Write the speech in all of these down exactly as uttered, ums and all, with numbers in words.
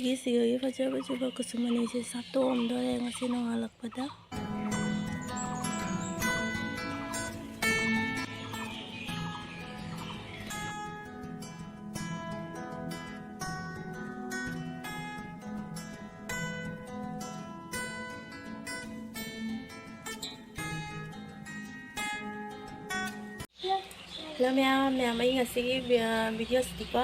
ꯁꯤꯒꯤ ꯐꯖ ꯐꯖꯕ ꯀꯨꯆꯨ ꯃꯅꯤꯁꯦ ꯁꯥꯠꯇꯣꯛꯑꯝꯗꯣꯔꯦ ꯉꯁꯤ ꯅꯣꯡꯉꯥꯜꯂꯛꯄꯗ꯫ Hello ꯃꯌꯥꯝ, ꯃꯌꯥꯝ, ꯑꯩ ꯉꯁꯤꯒꯤ ꯚꯤ-, ꯑ, video ꯁꯤꯗꯤꯀꯣ,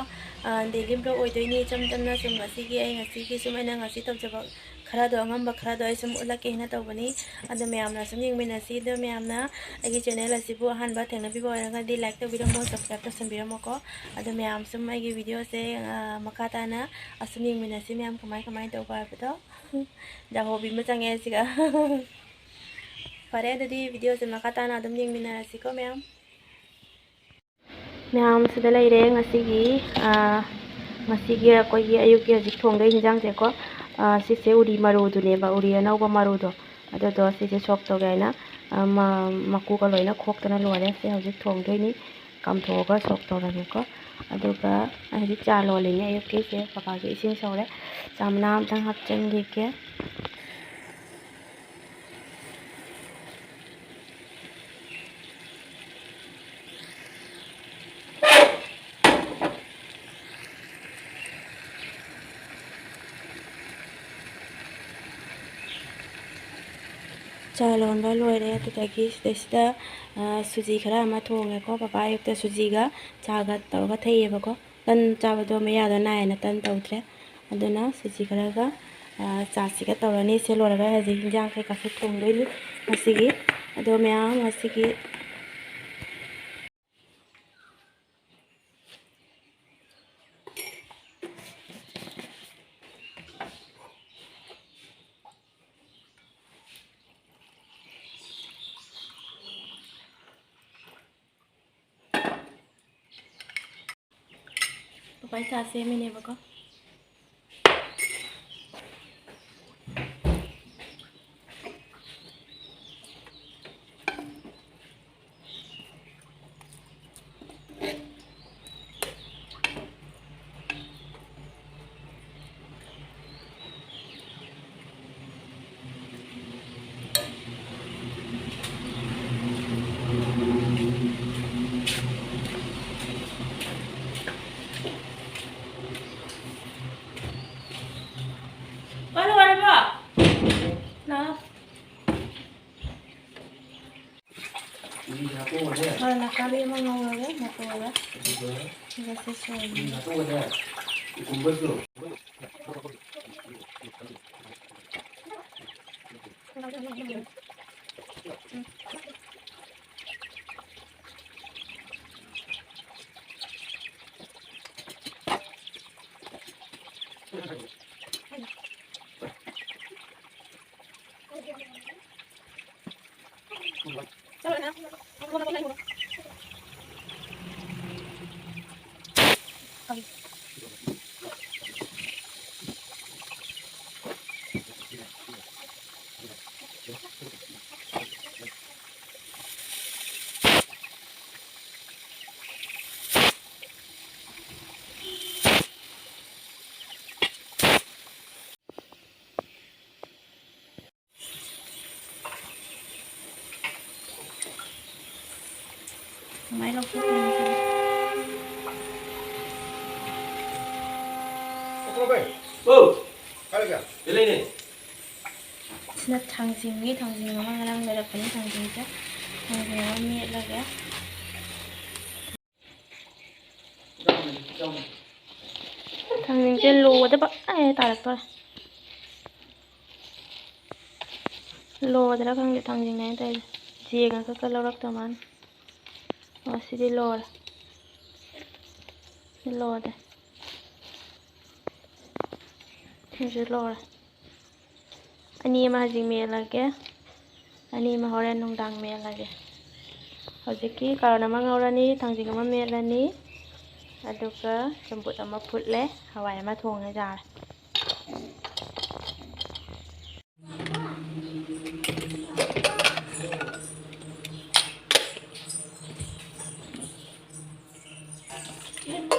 ꯑ, daily vlog ꯑꯣꯏꯗꯣꯏꯅꯤ꯫ ꯏꯆꯝ ꯆꯝꯅ ꯁꯨꯝ ꯉꯁꯤꯒꯤ, ꯑꯩ ꯉꯁꯤꯒꯤ ꯁꯨꯝ ꯑꯩꯅ ꯉꯁꯤ ꯇꯧꯖꯕ ꯈꯔꯗꯣ, ꯑꯉꯝꯕ ꯈꯔꯗꯣ ꯑꯩ ꯁꯨꯝ ꯎꯠꯂꯛꯀꯦ ꯍꯥꯏꯅ ꯇꯧꯕꯅꯤ꯫ ꯑꯗꯣ ꯃꯌꯥꯝꯅ ꯁꯨꯝ ꯌꯦꯡꯃꯤꯟꯅꯁꯤ꯫ ꯑꯗꯣ ꯃꯌꯥꯝꯅ ꯑꯩꯒꯤ channel ꯑꯁꯤꯕꯨ ꯑꯍꯥꯟꯕ ꯊꯦꯡꯅꯕꯤꯕ ꯑꯣꯏꯔꯒꯗꯤ like ꯇꯧꯕꯤꯔꯝꯃꯣ, subscribe ꯇꯧꯁꯟꯕꯤꯔꯝꯃꯣꯀꯣ꯫ ꯑꯗꯣ ꯃꯌꯥꯝ ꯁꯨꯝ ꯑꯩꯒꯤ video ꯁꯦ, ꯑ, ꯃꯈꯥ ꯇꯥꯅ ꯑꯁꯨꯝ ꯌꯦꯡꯃꯤꯟꯅꯁꯤ ꯃꯌꯥꯝ, ꯀꯃꯥꯏ ꯀꯃꯥꯏꯅ ꯇꯧꯕ ꯍꯥꯏꯕꯗꯣ꯫ ꯖꯥꯍꯣꯕꯤ ꯑꯃ ꯆꯪꯉꯦ ꯁꯤꯒ꯫ ꯐꯔꯦ, ꯑꯗꯨꯗꯤ video ꯁꯦ ꯃꯈꯥ ꯇꯥꯅ ꯑꯗꯨꯝ ꯌꯦꯡꯃꯤꯟꯅꯔꯁꯤꯀꯣ ꯃꯌꯥꯝ꯫ ꯃꯌꯥꯝ ꯁꯤꯗ ꯂꯩꯔꯦ ꯉꯁꯤꯒꯤ, ꯑ, ꯉꯁꯤꯒꯤ ꯑꯩꯈꯣꯏꯒꯤ ꯑꯌꯨꯛꯀꯤ ꯍꯧꯖꯤꯛ ꯊꯣꯡꯗꯣꯏ ꯏꯟꯖꯥꯡꯁꯦꯀꯣ꯫ ꯑ, ꯁꯤꯁꯦ ꯎꯔꯤ ꯃꯔꯨꯗꯨꯅꯦꯕ, ꯎꯔꯤ ꯑꯅꯧꯕ ꯃꯔꯨꯗꯣ꯫ ꯑꯗꯨꯗꯣ ꯁꯤꯁꯦ ꯁꯣꯛ ꯇꯧꯒꯦ ꯍꯥꯏꯅ, ꯑ, ꯃ-, ꯃꯀꯨꯒ ꯂꯣꯏꯅ ꯈꯣꯛꯇꯅ ꯂꯣꯏꯔꯦ꯫ ꯁꯤ ꯍꯧꯖꯤꯛ ꯊꯣꯡꯗꯣꯏꯅꯤ꯫ ꯀꯥꯝꯊꯣꯛꯑꯒ ꯁꯣꯛ ꯇꯧꯔꯒꯦꯀꯣ꯫ ꯑꯗꯨꯒ ꯑꯩ ꯍꯧꯖꯤꯛ ꯆꯥ ꯂꯣꯜꯂꯤꯅꯦ ꯑꯌꯨꯛꯀꯤꯁꯦ꯫ ꯄꯄꯥꯒꯤ ꯏꯁꯤꯡ ꯁꯧꯔꯦ꯫ ꯆꯥ ꯃꯅꯥ ꯑꯝꯇꯪ ꯍꯥꯞꯆꯤꯟꯈꯤꯒꯦ꯫ ꯆꯥ ꯂꯣꯟꯕ ꯂꯣꯏꯔꯦ꯫ ꯑꯗꯨꯗꯒꯤ ꯁꯤꯗꯩꯁꯤꯗ, ꯑ, ꯁꯨꯖꯤ ꯈꯔ ꯑꯃ ꯊꯣꯡꯉꯦꯀꯣ꯫ ꯄꯄꯥ ꯑꯌꯨꯛꯇ ꯁꯨꯖꯤꯒ ꯆꯥꯒ ꯇꯧꯔꯒ ꯊꯛꯑꯦꯕꯀꯣ꯫ ꯇꯟ ꯆꯥꯕꯗꯣ ꯃꯌꯥꯗꯣ ꯅꯥꯏꯌꯦꯅ ꯇꯟ ꯇꯧꯗ꯭ꯔꯦ꯫ ꯑꯗꯨꯅ ꯁꯨꯖꯤ ꯈꯔꯒ, ꯑ, ꯆꯥꯁꯤꯒ ꯇꯧꯔꯅꯤ꯫ ꯁꯤ ꯂꯣꯏꯔꯒ ꯍꯧꯖꯤꯛ ꯍꯤꯟꯖꯥꯡ ꯀꯩꯀꯥꯁꯨ ꯊꯣꯡꯗꯣꯏꯅꯤ ꯉꯁꯤꯒꯤ꯫ ꯑꯗꯣ ꯃꯌꯥꯝ ꯉꯁꯤꯒꯤ ꯄꯄꯥꯏ ꯆꯥ ꯁꯦꯝꯃꯤꯅꯦꯕꯀꯣ꯫ ꯍꯥꯟꯅ ꯀꯥꯂꯤ ꯑꯃ ꯉꯧꯔꯒꯦ, ꯃꯇꯣꯟꯗ꯫ ꯑꯗꯨꯒ ꯑꯗꯨꯒ ꯁꯤ ꯁꯣꯏꯔꯅꯤ꯫ ꯉꯥꯛꯇꯪꯒꯅꯦ, cucumberꯁꯨ꯫ ꯁꯨꯃꯥꯏꯅ ꯂꯧꯊꯣꯛꯇꯣꯏꯅꯦ ꯁꯤꯗꯤ꯫ ꯑꯧ! ꯀꯥꯏ ꯂꯩꯒꯦ? ꯁꯤ ꯂꯩꯅꯦ꯫ ꯁꯤꯅ ꯊꯥꯡꯖꯤꯡꯅꯤ, ꯊꯥꯡꯖꯤꯡ ꯑꯃ ꯉꯔꯥꯡ ꯂꯩꯔꯛꯄꯅꯤ, ꯊꯥꯡꯖꯤꯡꯁꯦ꯫ ꯊꯥꯡꯖꯤꯡ ꯑꯃ ꯃꯦꯠꯂꯒꯦ꯫ ꯊꯥꯡꯖꯤꯡꯁꯦ ꯂꯣꯗ ꯄꯪꯇꯥ ꯍꯦꯛ ꯇꯥꯔꯛꯇꯣꯔꯦ꯫ ꯂꯣꯗꯔ ꯈꯪꯗꯦ ꯊꯥꯡꯖꯤꯡꯅꯦ ꯇꯧꯔꯤꯁꯦ꯫ ꯆꯦꯡ ꯑꯃꯈꯛꯀ ꯂꯧꯔꯛꯇ ꯃꯥꯅ꯫ ꯑꯣ, ꯁꯤꯗꯤ ꯂꯣꯔꯦ꯫ ꯁꯤ ꯂꯣꯗꯦ꯫ ꯁꯤꯁꯨ ꯂꯣꯔꯦ꯫ ꯑꯅꯤ ꯑꯃ ꯍꯧꯖꯤꯛ ꯃꯦꯠꯂꯒꯦ, ꯑꯅꯤ ꯑꯃ ꯍꯣꯔꯦꯟ ꯅꯨꯡꯗꯥꯡ ꯃꯦꯠꯂꯒꯦ꯫ ꯍꯧꯖꯤꯛꯀꯤ ꯀꯥꯔꯣꯠ ꯑꯃ ꯉꯧꯔꯅꯤ, ꯊꯥꯡꯖꯤꯡ ꯑꯃ ꯃꯦꯠꯂꯅꯤ, ꯑꯗꯨꯒ ꯆꯝꯐꯨꯠ ꯑꯃ ꯐꯨꯠꯂꯦ, ꯍꯋꯥꯏ ꯑꯃ ꯊꯣꯡꯉꯦ, ꯌꯥꯔꯦ꯫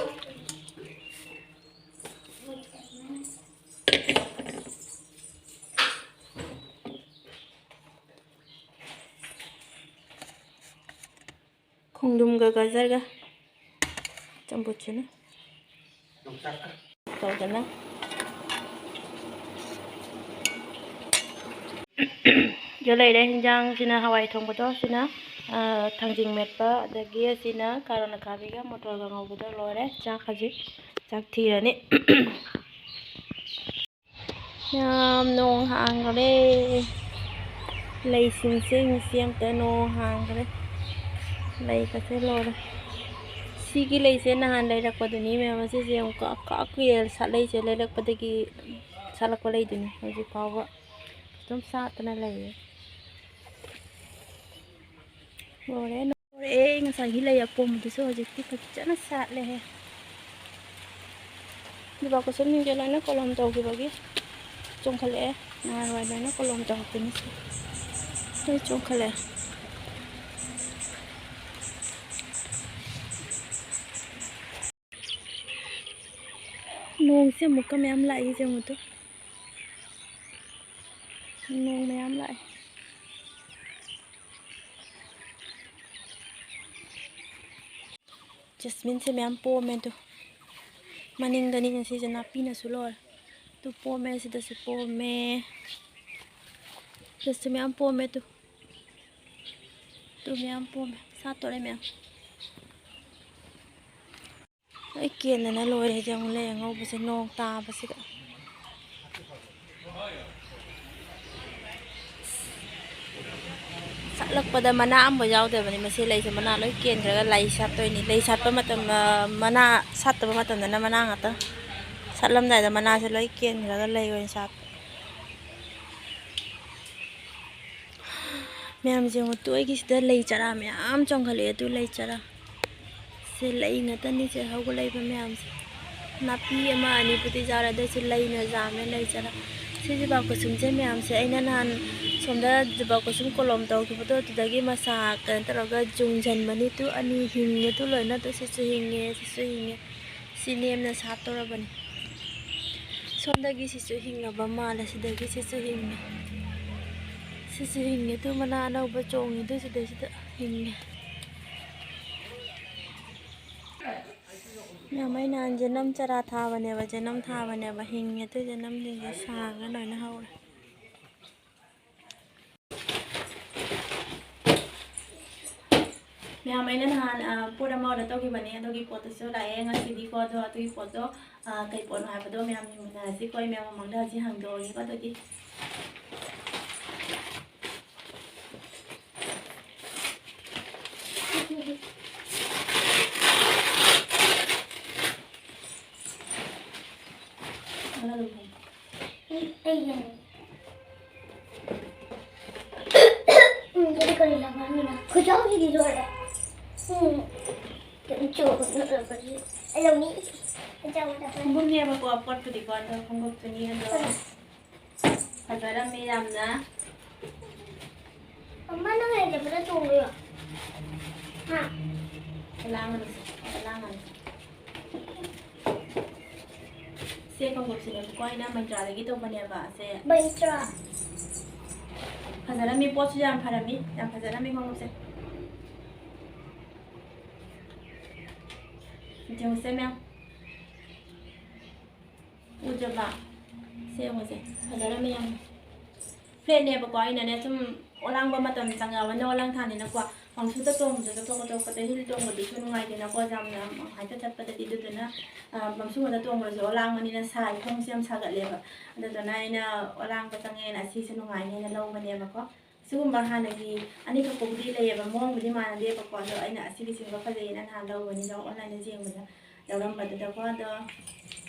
ꯈꯣꯡꯗ꯭ꯔꯨꯝꯒ ꯒꯖꯔꯒ ꯆꯝꯐꯨꯠꯁꯤꯅ ꯇꯧꯗꯅ꯫ ꯁꯤꯗ ꯂꯩꯔꯦ ꯍꯤꯟꯖꯥꯡꯁꯤꯅ ꯍꯋꯥꯏ ꯊꯣꯡꯕꯗꯣ, ꯁꯤꯅ, ꯑ, ꯊꯥꯡꯖꯤꯡ ꯃꯦꯠꯄ, ꯑꯗꯒꯤ ꯑꯁꯤꯅ ꯀꯥꯔꯣꯠ ꯑꯈꯥꯕꯤꯒ ꯃꯣꯇꯣꯔꯒ ꯉꯧꯕꯗꯣ꯫ ꯂꯣꯏꯔꯦ꯫ ꯆꯥꯛ ꯍꯧꯖꯤꯛ, ꯆꯥꯛ ꯊꯤꯔꯅꯤ꯫ ꯌꯥꯝ ꯅꯣꯡ ꯍꯥꯡꯈ꯭ꯔꯦ꯫ ꯂꯩꯁꯤꯡꯁꯦ ꯌꯦꯡꯁꯤ ꯑꯝꯇ, ꯅꯣꯡ ꯍꯥꯡꯈ꯭ꯔꯦ꯫ ꯂꯩꯒꯁꯦ ꯂꯣꯏꯔꯦ꯫ ꯁꯤꯒꯤ ꯂꯩꯁꯦ ꯅꯍꯥꯟ ꯂꯩꯔꯛꯄꯗꯨꯅꯤ ꯃꯌꯥꯝ꯫ ꯑꯁꯤꯁꯦ ꯌꯦꯡꯉꯨꯀꯣ, ꯀ-, ꯀꯨꯏꯔꯦ ꯁꯥꯠꯂꯛꯏꯁꯦ꯫ ꯂꯩꯔꯛꯄꯗꯒꯤ ꯁꯥꯠꯂꯛꯄ ꯂꯩꯗꯨꯅꯤ꯫ ꯍꯧꯖꯤꯛ ꯐꯥꯎꯕ ꯑꯗꯨꯝ ꯁꯥꯠꯇꯅ ꯂꯩꯌꯦ꯫ ꯂꯣꯏꯔꯦ, ꯂꯣꯏꯔꯦ꯫ ꯉꯁꯥꯏꯒꯤ ꯂꯩ ꯑꯄꯣꯝꯕꯗꯨꯁꯨ ꯍꯧꯖꯤꯛꯇꯤ ꯐꯖꯅ ꯁꯥꯠꯂꯦꯍꯦ꯫ ꯖꯨꯕꯥ ꯀꯨꯁꯨꯝꯁꯤꯡꯁꯦ ꯂꯣꯏꯅ ꯀꯣꯂꯣꯝ ꯇꯧꯈꯤꯕꯒꯤ ꯆꯣꯡꯈꯠꯂꯛꯑꯦ꯫ ꯅꯍꯥꯟꯋꯥꯏ ꯂꯣꯏꯅ ꯀꯣꯂꯣꯝ ꯇꯧꯔꯛꯄꯅꯤ꯫ ꯂꯣꯏ ꯆꯣꯡꯈꯠꯂꯛꯑꯦ꯫ ꯅꯣꯡꯁꯦ ꯑꯃꯨꯛꯀ ꯃꯌꯥꯝ ꯂꯥꯛꯏ, ꯌꯦꯡꯉꯨ ꯇꯨ꯫ ꯅꯣꯡ ꯃꯌꯥꯝ ꯂꯥꯛꯑꯦ꯫ ꯖꯁꯃꯤꯟꯁꯦ ꯃꯌꯥꯝ ꯄꯣꯝꯃꯦ ꯑꯗꯨ꯫ ꯃꯅꯤꯡꯗꯅꯤꯅ ꯁꯤꯁꯦ ꯅꯥꯄꯤꯅꯁꯨ ꯂꯣꯏꯔꯦ꯫ ꯑꯗꯨ ꯄꯣꯝꯃꯦ, ꯁꯤꯗꯁꯨ ꯄꯣꯝꯃꯦ꯫ ꯁꯤꯗꯁꯨ ꯃꯌꯥꯝ ꯄꯣꯝꯃꯦ ꯑꯗꯨ꯫ ꯑꯗꯨ ꯃꯌꯥꯝ ꯄꯣꯝꯃꯦ꯫ ꯁꯥꯠꯇꯣꯔꯦ ꯃꯌꯥꯝ꯫ ꯂꯣꯏ ꯀꯦꯟꯗꯅ ꯂꯣꯏꯔꯦ꯫ ꯍꯧꯖꯤꯛ ꯑꯃꯨꯛ ꯂꯩ ꯑꯉꯧꯕꯁꯦ ꯅꯣꯡ ꯇꯥꯕꯁꯤꯗ꯫ ꯁꯥꯠꯂꯛꯄꯗ ꯃꯅꯥ ꯑꯝꯐꯥꯎ ꯌꯥꯎꯗꯕꯅꯤ꯫ ꯃꯁꯤ ꯂꯩꯁꯦ ꯃꯅꯥ ꯂꯣꯏ ꯀꯦꯟꯈ꯭ꯔꯒ ꯂꯩ ꯁꯥꯠꯇꯣꯏꯅꯤ꯫ ꯂꯩ ꯁꯥꯠꯄ ꯃꯇꯝ, ꯑ, ꯃꯅꯥ ꯁꯥꯠꯇꯕ ꯃꯇꯝꯗꯅ ꯃꯅꯥ ꯉꯥꯛꯇ꯫ ꯁꯥꯠꯂꯝꯗꯥꯏꯗ ꯃꯅꯥꯁꯦ ꯂꯣꯏ ꯀꯦꯟꯈ꯭ꯔꯒ ꯂꯩ ꯑꯣꯏꯅ ꯁꯥꯠꯄ꯫ ꯃꯌꯥꯝꯁꯦ ꯌꯦꯡꯉꯨ ꯇꯨ, ꯑꯩꯒꯤ ꯁꯤꯗ ꯂꯩ ꯆꯔꯥ ꯃꯌꯥꯝ ꯆꯣꯡꯈꯠꯂꯛꯑꯦ꯫ ꯑꯗꯨ ꯂꯩ ꯆꯔꯥ ꯁꯦ ꯂꯩ ꯉꯥꯛꯇꯅꯤ ꯁꯦ ꯍꯧꯒꯠꯂꯛꯏꯕ ꯃꯌꯥꯝꯁꯦ꯫ ꯅꯥꯄꯤ ꯑꯃ ꯑꯅꯤꯕꯨꯗꯤ ꯌꯥꯎꯔꯦ, ꯑꯗꯨ ꯑꯣꯏꯁꯨ ꯂꯩꯅ ꯌꯥꯝꯃꯦ, ꯂꯩ ꯆꯔꯥ꯫ ꯁꯤ ꯖꯨꯕꯥ ꯀꯨꯁꯨꯝꯁꯦ ꯃꯌꯥꯝꯁꯦ ꯑꯩꯅ ꯅꯍꯥꯟ ꯁꯣꯝꯗ ꯖꯨꯕꯥ ꯀꯨꯁꯨꯝ ꯀꯣꯂꯣꯝ ꯇꯧꯈꯤꯕꯗꯣ, ꯑꯗꯨꯗꯒꯤ ꯃꯁꯥ ꯀꯩꯅꯣ ꯇꯧꯔꯒ ꯌꯨꯡꯁꯤꯟꯕꯅꯤ꯫ ꯇꯨ ꯑꯅꯤ ꯍꯤꯡꯉꯦ, ꯇꯨ ꯂꯣꯏꯅ꯫ ꯇꯨ ꯁꯤꯁꯨ ꯍꯤꯡꯉꯦ, ꯁꯤꯁꯨ ꯍꯤꯡꯉꯦ꯫ ꯁꯤ ꯅꯦꯝꯅ ꯁꯥꯠꯇꯧꯔꯕꯅꯤ꯫ ꯁꯣꯝꯗꯒꯤ ꯁꯤꯁꯨ ꯍꯤꯡꯉꯕ ꯃꯥꯜꯂꯦ, ꯁꯤꯗꯒꯤ ꯁꯤꯁꯨ ꯍꯤꯡꯉꯦ꯫ ꯁꯤꯁꯨ ꯍꯤꯡꯉꯦ, ꯇꯨ ꯃꯅꯥ ꯑꯅꯧꯕ ꯆꯣꯡꯉꯤꯗꯨ ꯁꯤꯗꯩꯁꯤꯗ ꯍꯤꯡꯉꯦ꯫ ꯃꯌꯥꯝ, ꯑꯩ ꯅꯍꯥꯟ ꯖꯦꯅꯝ ꯆꯔꯥ ꯊꯥꯕꯅꯦꯕ, ꯖꯦꯅꯝ ꯊꯥꯕꯅꯦꯕ, ꯍꯤꯡꯉꯦ꯫ ꯑꯇꯩ ꯖꯦꯅꯝꯁꯤꯡꯁꯦ ꯁꯥꯡꯉ ꯂꯣꯏꯅ ꯍꯧꯔꯦ꯫ ꯃꯌꯥꯝ, ꯑꯩꯅ ꯅꯍꯥꯟ, ꯑ, ꯄꯣꯠ ꯑꯃ order ꯇꯧꯈꯤꯕꯅꯦ, ꯑꯗꯨꯒꯤ ꯄꯣꯠꯇꯨꯁꯨ ꯂꯥꯛꯑꯦ ꯉꯁꯤꯗꯤꯀꯣ꯫ ꯑꯗꯣ ꯑꯗꯨꯒꯤ ꯄꯣꯠꯇꯣ, ꯑ, ꯀꯩ ꯄꯣꯠꯅꯣ ꯍꯥꯏꯕꯗꯣ ꯃꯌꯥꯝ ꯌꯦꯡꯃꯤꯟꯅꯔꯁꯤꯀꯣ꯫ ꯑꯩ ꯃꯌꯥꯝ ꯃꯃꯥꯡꯗ ꯍꯧꯖꯤꯛ ꯍꯥꯡꯗꯣꯛꯑꯒꯦꯀꯣ꯫ ꯑꯗꯨꯗꯤ ꯑꯩ, ꯑꯩ ꯌꯦꯡꯉꯦ꯫ ꯎꯝ, ꯑꯗꯨꯗꯤ ꯀꯔꯤ ꯂꯧꯕ꯭ꯔꯥ? ꯈꯨꯖꯥꯎꯁꯤꯗꯤ ꯂꯣꯏꯔꯦ꯫ ꯎꯝ, ꯆꯣ-, ꯑꯩ ꯂꯧꯅꯤ꯫ ꯈꯨꯖꯥꯎ ꯂꯧꯕ꯭ꯔꯥ? ꯈꯣꯡꯎꯞꯅꯦꯕꯀꯣ, ꯄꯣꯠꯄꯨꯗꯤꯀꯣ, ꯑꯗꯣ ꯈꯣꯡꯎꯞꯇꯨꯅꯤ ꯑꯗꯣ꯫ ꯎꯝ꯫ ꯐꯖꯔꯝꯃꯦ ꯌꯥꯝꯅ꯫ ꯃꯃꯥ, ꯅꯪ ꯍꯌꯦꯡ ꯆꯠꯄꯗ ꯇꯣꯡꯗꯣꯏꯔꯣ? ꯍꯥ? ꯂꯥꯡꯒꯅꯨꯁꯦ, ꯂꯥꯡꯒꯅꯨꯁꯦ꯫ ꯁꯦ ꯈꯣꯡꯎꯞꯁꯤꯅꯦꯕꯀꯣ, ꯑꯩꯅ ꯃꯟꯇ꯭ꯔꯥꯗꯒꯤ ꯇꯧꯕꯅꯦꯕ꯫ ꯁꯦ ꯃꯟꯇ꯭ꯔꯥ꯫ ꯐꯖꯔꯝꯃꯤ, ꯄꯣꯠꯁꯨ ꯌꯥꯝ ꯐꯔꯝꯃꯤ, ꯌꯥꯝ ꯐꯖꯔꯝꯃꯤ ꯈꯣꯡꯎꯞꯁꯦ꯫ ꯌꯦꯡꯉꯨꯁꯦ ꯃꯌꯥꯝ꯫ ꯎꯗ꯭ꯔꯕ? ꯁꯦ ꯌꯦꯡꯉꯨꯁꯦ, ꯐꯖꯔꯝꯃꯤ ꯌꯥꯝꯅ꯫ Flatꯅꯦꯕꯀꯣ, ꯑꯩꯅꯅꯦ ꯁꯨꯝ ꯑꯣꯂꯥꯡꯕ ꯃꯇꯝ ꯆꯪꯉꯛꯑꯕꯅꯤꯅ, ꯑꯣꯂꯥꯡ ꯊꯥꯅꯤꯅꯀꯣ, ꯄꯝꯁꯨꯗ ꯇꯣꯡꯕꯗ ꯆꯠꯊꯣꯛ ꯈꯣꯠꯇꯣꯛꯄꯗ heel ꯇꯣꯡꯕꯗꯨꯁꯨ ꯅꯨꯡꯉꯥꯏꯇꯦꯅꯀꯣ, ꯌꯥꯝꯅ ꯍꯥꯏꯗ ꯆꯠꯄꯗꯗꯤ꯫ ꯑꯗꯨꯗꯨꯅ, ꯑ, ꯄꯝꯁꯨꯗ ꯇꯣꯡꯕꯁꯦ ꯑꯣꯂꯥꯡꯕꯅꯤꯅ ꯁꯥꯏ, ꯈꯣꯡꯁꯦ ꯌꯥꯝ ꯁꯥꯒꯠꯂꯦꯕ꯫ ꯑꯗꯨꯗꯨꯅ ꯑꯩꯅ ꯑꯣꯂꯥꯡꯕ ꯆꯪꯉꯦꯅ ꯑꯁꯤꯁꯦ ꯅꯨꯡꯉꯥꯏꯅꯦꯅ ꯂꯧꯕꯅꯦꯕꯀꯣ꯫ ꯁꯤꯒꯨꯝꯕ ꯍꯥꯟꯅꯒꯤ ꯑꯅꯤ ꯊꯣꯛꯄꯕꯨꯗꯤ ꯂꯩꯌꯦꯕ, ꯃꯑꯣꯡꯕꯨꯗꯤ ꯃꯥꯟꯅꯗꯦꯕꯀꯣ, ꯑꯗꯣ ꯑꯩꯅ ꯑꯁꯤꯒꯤꯁꯤꯃꯒ ꯐꯖꯩꯌꯦꯅ ꯅꯍꯥꯟ ꯂꯧꯕꯅꯤꯗ, online ꯌꯦꯡꯕꯗ ꯌꯥꯎꯔꯝꯕꯗꯨꯗꯀꯣ꯫ ꯑꯗꯣ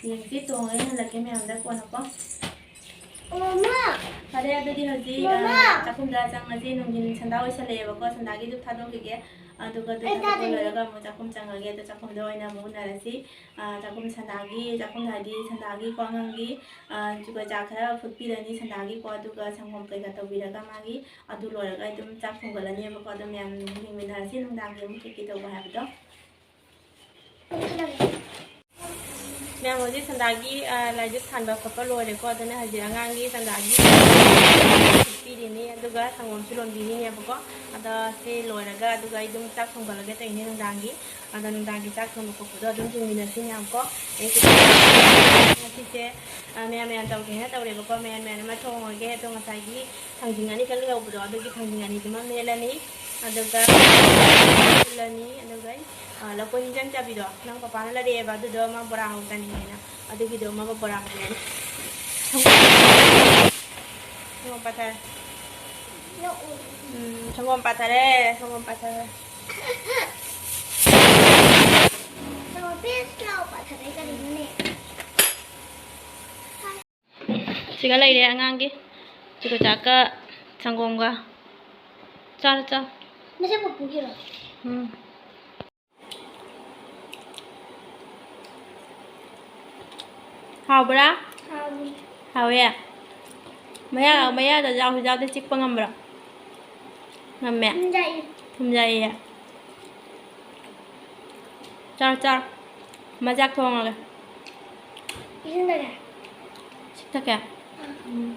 ꯌꯦꯡꯁꯤ, ꯇꯣꯡꯉꯒ ꯍꯜꯂꯛꯀꯦ ꯃꯌꯥꯝꯗ ꯀꯣꯟꯅꯀꯣ꯫ ꯃꯃꯥ! ꯐꯔꯦ, ꯑꯗꯨꯗꯤ ꯍꯧꯖꯤꯛ, ꯃꯃꯥ! ꯑ, ꯆꯥꯛꯈꯨꯝꯗ ꯆꯪꯉꯁꯤ꯫ ꯅꯨꯡꯊꯤꯟ ꯁꯟꯗꯥ ꯑꯣꯏꯁꯜꯂꯛꯑꯦꯕꯀꯣ, ꯁꯟꯗꯥꯒꯤ ꯙꯨꯞ ꯊꯥꯗꯣꯛꯈꯤꯒꯦ꯫ ꯑꯗꯨꯒ ꯙꯨꯞ ꯑꯩ ꯊꯥꯗꯣꯛꯄ ꯆꯥꯅꯤꯡꯉꯦ꯫ ꯂꯣꯏꯔꯒ ꯑꯃꯨꯛ ꯆꯥꯛꯈꯨꯝ ꯆꯪꯉꯒꯦ꯫ ꯑꯗꯣ ꯆꯥꯛꯈꯨꯝꯗ ꯑꯣꯏꯅ ꯑꯃꯨꯛ ꯎꯅꯔꯁꯤ꯫ ꯑ, ꯆꯥꯛꯈꯨꯝ ꯁꯟꯗꯥꯒꯤ, ꯆꯥꯛꯈꯨꯝꯗ ꯍꯥꯏꯗꯤ ꯁꯟꯗꯥꯒꯤꯀꯣ, ꯑꯉꯥꯡꯒꯤ, ꯑ, ꯆꯨꯖꯥꯛ ꯈꯔ ꯐꯨꯠꯄꯤꯔꯅꯤ ꯁꯟꯗꯥꯒꯤꯀꯣ, ꯑꯗꯨꯒ ꯁꯪꯒꯣꯝ ꯀꯩꯀꯥ ꯇꯧꯕꯤꯔꯒ ꯃꯥꯒꯤ ꯑꯗꯨ ꯂꯣꯏꯔꯒ ꯑꯗꯨꯝ ꯆꯥꯛ ꯊꯣꯡꯒꯠꯂꯅꯦꯕꯀꯣ꯫ ꯑꯗꯣ ꯃꯌꯥꯝ ꯌꯦꯡꯃꯤꯟꯅꯔꯁꯤ ꯅꯨꯡꯗꯥꯡꯒꯤ ꯑꯃꯨꯛ ꯀꯩꯀꯩ ꯇꯧꯕ ꯍꯥꯏꯕꯗꯣ꯫ ꯃꯌꯥꯝ ꯍꯧꯖꯤꯛ ꯁꯟꯗꯥꯒꯤ, ꯑ, ꯂꯥꯏꯗꯨꯛ ꯊꯥꯟꯕ ꯈꯣꯠꯄ ꯂꯣꯏꯔꯦꯀꯣ꯫ ꯑꯗꯨꯅ ꯍꯧꯖꯤꯛ ꯑꯉꯥꯡꯒꯤ ꯁꯟꯗꯥꯒꯤ ꯄꯤꯔꯤꯅꯤ, ꯑꯗꯨꯒ ꯁꯪꯒꯣꯝꯁꯨ ꯂꯣꯟꯕꯤꯔꯤꯅꯦꯕꯀꯣ꯫ ꯑꯗꯣ ꯁꯤ ꯂꯣꯏꯔꯒ ꯑꯗꯨꯒ ꯑꯩ ꯑꯗꯨꯝ ꯆꯥꯛ ꯊꯣꯡꯒꯠꯂꯒꯦ ꯇꯧꯔꯤꯅꯦ ꯅꯨꯡꯗꯥꯡꯒꯤ꯫ ꯑꯗꯣ ꯅꯨꯡꯗꯥꯡꯒꯤ ꯆꯥꯛ ꯊꯣꯡꯕ ꯈꯣꯠꯄꯗꯣ ꯑꯗꯨꯝ ꯌꯦꯡꯃꯤꯟꯅꯁꯤ ꯃꯌꯥꯝꯀꯣ꯫ ꯑꯩ ꯉꯁꯤꯁꯦ, ꯑ, ꯃꯌꯥꯟ ꯃꯌꯥꯟ ꯇꯧꯒꯦꯅ ꯇꯧꯔꯦꯕꯀꯣ꯫ ꯃꯌꯥꯟ ꯃꯌꯥꯟ ꯑꯃ ꯊꯣꯡꯉꯒꯦ꯫ ꯑꯗꯣ ꯉꯁꯥꯏꯒꯤ ꯊꯥꯡꯖꯤꯡ ꯑꯅꯤꯈꯛ ꯂꯩꯍꯧꯕꯗꯣ, ꯑꯗꯨꯒꯤ ꯊꯥꯡꯖꯤꯡ ꯑꯅꯤꯗꯨꯃ ꯃꯦꯠꯂꯅꯤ꯫ ꯑꯗꯨꯒ ꯐꯨꯜꯂꯅꯤ꯫ ꯑꯗꯨꯒ ꯑ, ꯂꯐꯣꯏ ꯍꯤꯟꯖꯥꯡ ꯆꯥꯕꯤꯗꯣ, ꯅꯪ ꯄꯄꯥꯅ ꯂꯩꯔꯛꯑꯦꯕ, ꯑꯗꯨꯗꯣ ꯃꯥ ꯕꯣꯔꯥ ꯍꯧ ꯆꯥꯅꯤꯡꯉꯦꯅ꯫ ꯑꯗꯨꯒꯤꯗꯣ ꯃꯥ ꯕꯣꯔꯥ ꯍꯧꯔꯅꯤ꯫ ꯁꯪꯒꯣꯝ ꯄꯥꯊꯔꯦ꯫ ꯎꯝ, ꯁꯪꯒꯣꯝ ꯄꯥꯊꯔꯦ, ꯁꯪꯒꯣꯝ ꯄꯥꯊꯔꯦ꯫ ꯁꯤꯒ ꯂꯩꯔꯦ ꯑꯉꯥꯡꯒꯤ ꯆꯤꯀ ꯆꯥꯛꯀ ꯁꯪꯒꯣꯝꯒ꯫ ꯆꯥꯔꯣ, ꯆꯥꯔꯣ꯫ ꯃꯁꯦ ꯄꯨꯄꯨꯒꯤꯔꯣ? ꯎꯝ꯫ ꯍꯥꯎꯕ꯭ꯔꯥ? ꯍꯥꯎꯏ꯫ ꯍꯥꯎꯋꯦ? ꯃꯌꯥ, ꯃꯌꯥꯗ ꯌꯥꯎꯁꯨ ꯌꯥꯎꯗꯦ ꯆꯤꯛꯄ ꯉꯝꯕ꯭ꯔꯣ? ꯉꯝꯃꯦ? ꯉꯝꯖꯩ꯫ ꯉꯝꯖꯩꯌꯦ? ꯆꯥꯔꯣ, ꯆꯥꯔꯣ꯫ ꯃꯆꯥꯛ ꯊꯣꯡꯉꯒꯦ꯫ ꯏꯁꯤꯡ ꯊꯛꯀꯦ꯫ ꯏꯁꯤꯡ ꯊꯛꯀꯦ? ꯎꯝ꯫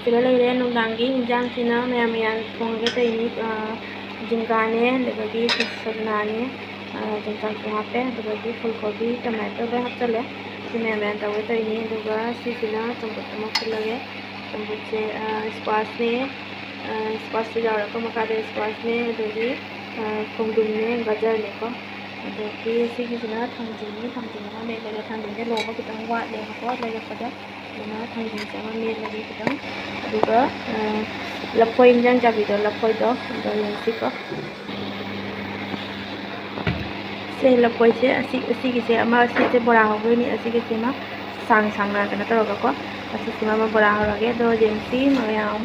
ꯁꯤꯗ ꯂꯩꯔꯦ ꯅꯨꯡꯗꯥꯡꯒꯤ ꯏꯟꯖꯥꯡꯁꯤꯅ ꯃꯌꯥꯟ ꯃꯌꯥꯟ ꯊꯣꯡꯉꯒꯦ ꯇꯧꯔꯤꯅꯤ꯫ ꯑ, ꯖꯤꯡꯒꯥꯅꯦ, ꯑꯗꯒꯤ ꯁꯖꯅꯥꯅꯦ, ꯑ, ꯌꯣꯡꯆꯥꯛꯁꯨ ꯍꯥꯞꯄꯦ, ꯑꯗꯨꯗꯒꯤ ꯐꯨꯜ ꯀꯣꯕꯤ, ꯇꯃꯥꯇꯔ ꯂꯣꯏ ꯍꯥꯞꯆꯜꯂꯦ꯫ ꯁꯤ ꯃꯌꯥꯟ ꯃꯌꯥꯟ ꯇꯧꯒꯦ ꯇꯧꯔꯤꯅꯤ꯫ ꯑꯗꯨꯒ ꯁꯤꯁꯤꯅ ꯆꯝꯐꯨꯠ ꯑꯃ ꯐꯨꯠꯂꯒꯦ꯫ ꯆꯝꯐꯨꯠꯁꯦ, ꯑ, squash ꯅꯦ, ꯑ, squash ꯁꯨ ꯌꯥꯎꯔꯛꯄ ꯃꯈꯥꯗ squash ꯅꯦ, ꯑꯗꯒꯤ, ꯑ, ꯈꯣꯡꯗ꯭ꯔꯨꯝꯅꯦ, ꯒꯖꯔꯅꯦꯀꯣ꯫ ꯑꯗꯒꯤ ꯁꯤꯒꯤꯁꯤꯅ ꯊꯥꯡꯖꯤꯡꯅꯤ, ꯊꯥꯡꯖꯤꯡ ꯑꯃ ꯃꯦꯠꯂꯒꯦ꯫ ꯊꯥꯡꯖꯤꯡꯁꯦ ꯂꯣꯝꯕ ꯈꯤꯇꯪ ꯋꯥꯠꯂꯦꯕꯀꯣ ꯂꯩꯔꯛꯄꯗ, ꯑꯗꯨꯅ ꯊꯥꯡꯖꯤꯡꯁꯦ ꯑꯃ ꯃꯦꯠꯂꯒꯦ ꯈꯤꯇꯪ꯫ ꯑꯗꯨꯒ, ꯑ, ꯂꯐꯣꯏ ꯏꯟꯖꯥꯡ ꯆꯥꯕꯤꯗꯣ, ꯂꯐꯣꯏꯗꯣ ꯑꯗꯣ ꯌꯦꯡꯁꯤꯀꯣ꯫ ꯁꯦ ꯂꯐꯣꯏꯁꯦ ꯑꯁꯤ, ꯑꯁꯤꯒꯤꯁꯦ ꯑꯃ, ꯑꯁꯤꯁꯦ ꯕꯣꯔꯥ ꯍꯧꯗꯣꯏꯅꯤ, ꯑꯁꯤꯒꯤꯁꯤꯃ ꯁꯥꯡ ꯁꯥꯡꯅ ꯀꯩꯅꯣ ꯇꯧꯔꯒꯀꯣ꯫ ꯑꯁꯤꯁꯤꯃ ꯑꯃ ꯕꯣꯔꯥ ꯍꯧꯔꯒꯦ꯫ ꯑꯗꯣ ꯌꯦꯡꯁꯤ ꯃꯌꯥꯝ꯫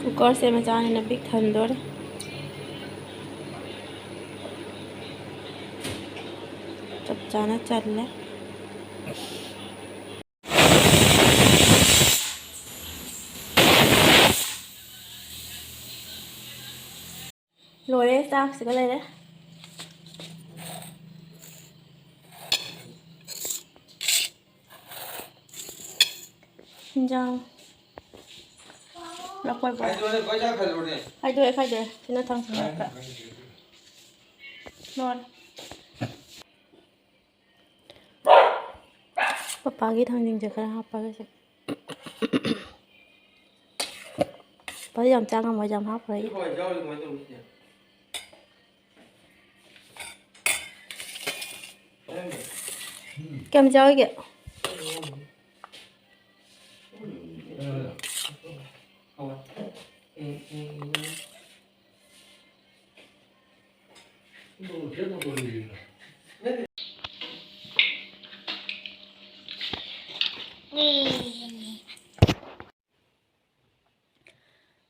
Cooker ꯁꯦ ꯃꯆꯥꯅꯤꯅ ꯄꯤꯛ ꯊꯟꯗꯣꯔꯦ꯫ ꯆꯞ ꯆꯥꯅ ꯆꯜꯂꯦ꯫ ꯂꯣꯏꯔꯦ, ꯆꯥꯛꯁꯤꯒ ꯂꯩꯔꯦ꯫ ꯍꯤꯟꯖꯥꯡ ꯂꯐꯣꯏ ꯕꯣꯔꯥ꯫ ꯈꯥꯏꯗꯣꯛꯑꯦ, ꯈꯥꯏꯗꯣꯛꯑꯦ꯫ ꯁꯤꯅ ꯊꯥꯡꯖꯤꯡ ꯃꯦꯠꯄ꯫ ꯂꯣꯏꯔꯦ꯫ ꯄꯄꯥꯒꯤ ꯊꯥꯡꯖꯤꯡꯁꯦ ꯈꯔ ꯍꯥꯞꯄꯒꯁꯦ꯫ ꯄꯄꯥꯗꯤ ꯌꯥꯝ ꯆꯥ ꯉꯝꯃꯣꯏ, ꯌꯥꯝ ꯍꯥꯞꯈ꯭ꯔꯦ꯫ ꯀꯌꯥꯝ ꯆꯥꯎꯔꯤꯒꯦ?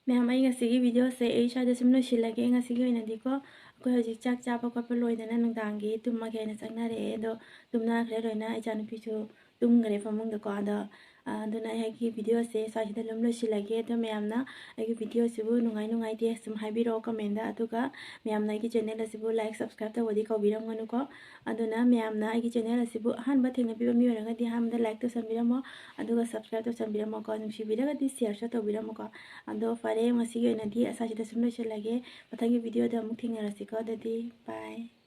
ꯃꯌꯥꯝ, ꯑꯩ ꯉꯁꯤꯒꯤ videoꯁꯦ ꯑꯩ ꯁ꯭ꯋꯥꯏꯗ ꯁꯨꯝ ꯂꯣꯏꯁꯤꯜꯂꯒꯦ꯫ ꯉꯁꯤꯒꯤ ꯑꯣꯏꯅꯗꯤꯀꯣ, ꯑꯩꯈꯣꯏ ꯍꯧꯖꯤꯛ ꯆꯥꯛ ꯆꯥꯕ ꯈꯣꯠꯄ ꯂꯣꯏꯗꯅ ꯅꯨꯡꯗꯥꯡꯒꯤ ꯇꯨꯝꯃꯒꯦ ꯍꯥꯏꯅ ꯆꯪꯅꯔꯛꯑꯦ꯫ ꯑꯗꯣ ꯇꯨꯝꯅꯈ꯭ꯔꯦ ꯂꯣꯏꯅ, ꯏꯆꯥꯅꯨꯄꯤꯁꯨ ꯇꯨꯝꯈ꯭ꯔꯦ ꯐꯃꯨꯡꯗꯀꯣ꯫ ꯑꯗꯣ, ꯑ, ꯑꯗꯨꯅ ꯑꯩꯒꯤ videoꯁꯦ ꯁ꯭ꯋꯥꯏꯁꯤꯗ ꯑꯗꯨꯝ ꯂꯣꯏꯁꯤꯜꯂꯒꯦ꯫ ꯑꯗꯣ ꯃꯌꯥꯝꯅ ꯑꯩꯒꯤ videoꯁꯤꯕꯨ ꯅꯨꯡꯉꯥꯏ ꯅꯨꯡꯉꯥꯏꯇꯦ ꯁꯨꯝ ꯍꯥꯏꯕꯤꯔꯛꯑꯣ commentꯗ꯫ ꯑꯗꯨꯒ ꯃꯌꯥꯝꯅ ꯑꯩꯒꯤ channel ꯑꯁꯤꯕꯨ like, subscribe ꯇꯧꯕꯗꯤ ꯀꯥꯎꯕꯤꯔꯝꯒꯅꯨꯀꯣ꯫ ꯑꯗꯨꯅ ꯃꯌꯥꯝꯅ ꯑꯩꯒꯤ channel ꯑꯁꯤꯕꯨ ꯑꯍꯥꯟꯕ ꯊꯦꯡꯅꯕꯤꯕ ꯃꯤ ꯑꯣꯏꯔꯒꯗꯤ ꯑꯍꯥꯟꯕꯗ like ꯇꯧꯁꯟꯕꯤꯔꯝꯃꯣ, ꯑꯗꯨꯒ subscribe ꯇꯧꯁꯟꯕꯤꯔꯝꯃꯣꯀꯣ꯫ ꯅꯨꯡꯁꯤꯕꯤꯔꯒꯗꯤ shareꯁꯨ ꯇꯧꯕꯤꯔꯝꯃꯣꯀꯣ꯫ ꯑꯗꯣ ꯐꯔꯦ, ꯉꯁꯤꯒꯤ ꯑꯣꯏꯅꯗꯤ ꯑꯁ꯭ꯋꯥꯏꯁꯤꯗ ꯁꯨꯝ ꯂꯣꯏꯁꯤꯜꯂꯒꯦ꯫ ꯃꯊꯪꯒꯤ videoꯗ ꯑꯃꯨꯛ ꯊꯦꯡꯅꯔꯁꯤꯀꯣ꯫ ꯑꯗꯨꯗꯤ bye꯫